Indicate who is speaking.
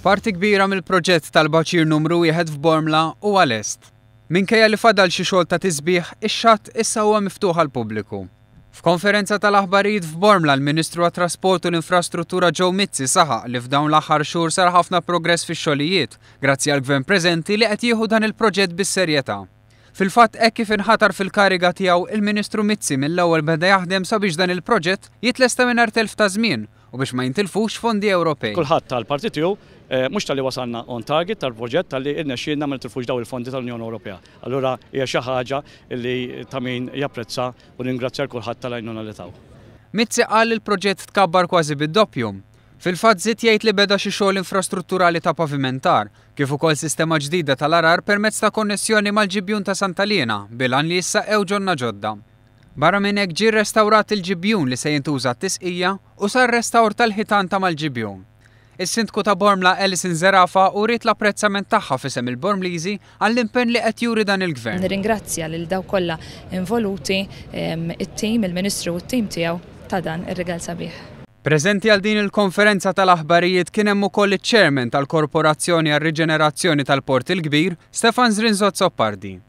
Speaker 1: Parti kbira mill-proġett tal-baċir numru wieħed f'Bormla huwa lest. Minkejja li fadal xi xogħol ta' tisbiħ, ix-xatt issa huwa miftuħ għall-pubbliku. F'konferenza tal-aħbarijiet f'Bormla l-Ministru għat-Trasport u l-Infrastruttura Joe Mizzi saħaq li f'dawn l-aħħar xhur sar ħafna progress fix-xogħlijiet, grazzi għall-Gvern preżenti li qed jieħu dan il-proġett bis-serjetà. Fil-fatt hekk kif inħatar fil-kariga tiegħu, il-Ministru Mizzi mill-ewwel beda jaħdem sabiex dan il-proġett jitlesta mingħajr telf ta' żmien u biex ma jintilfux fondi Ewropej.
Speaker 2: Kulħadd ta l-parti tiegħu, mhux talli wasalna on target tal-proġett talli rnexxielna ma nitilfux dawn il-fondi tal-Unjoni Ewropea. Allura hija xi ħaġa li ta' min japprezza u nirringrazzja 'l kulħadd tal-għajnuna li taw.
Speaker 1: Mizzi qal li l-proġett tkabbar kważi bid-doppju. Fil-fatt żied jgħid li beda xi xogħol infrastrutturali ta' pavimentar, kif ukoll sistema ġdida tal-għarar permezz ta' konnessjoni mal-ġibjun ta' Santa Liena bil-għan li jissaqqew ġonna ġodda. Barra minn hekk ġie rrestawrat il-ġibjun li se jintuża għat-tisqija u sar restawr tal-ħitan ta' mal-ġibjun. Is-Sindku ta' Bormla Alison Zerafa uriet l-apprezzament tagħha f'isem il-Bormliżi għall-impenn li qed juri dan il-Gvern.
Speaker 3: Nirringrazzja lil dawk kollha involuti, it-tim, il-Ministru u t-tim tiegħu ta' dan ir-rigal sabiħ.
Speaker 1: Preżenti għal din il-konferenza tal-aħbarijiet kien hemm ukoll iċ-Chairman tal-Korporazzjoni għar-Riġenerazzjoni tal-Port il-Kbir, Stefan Zrinzo Azzopardi.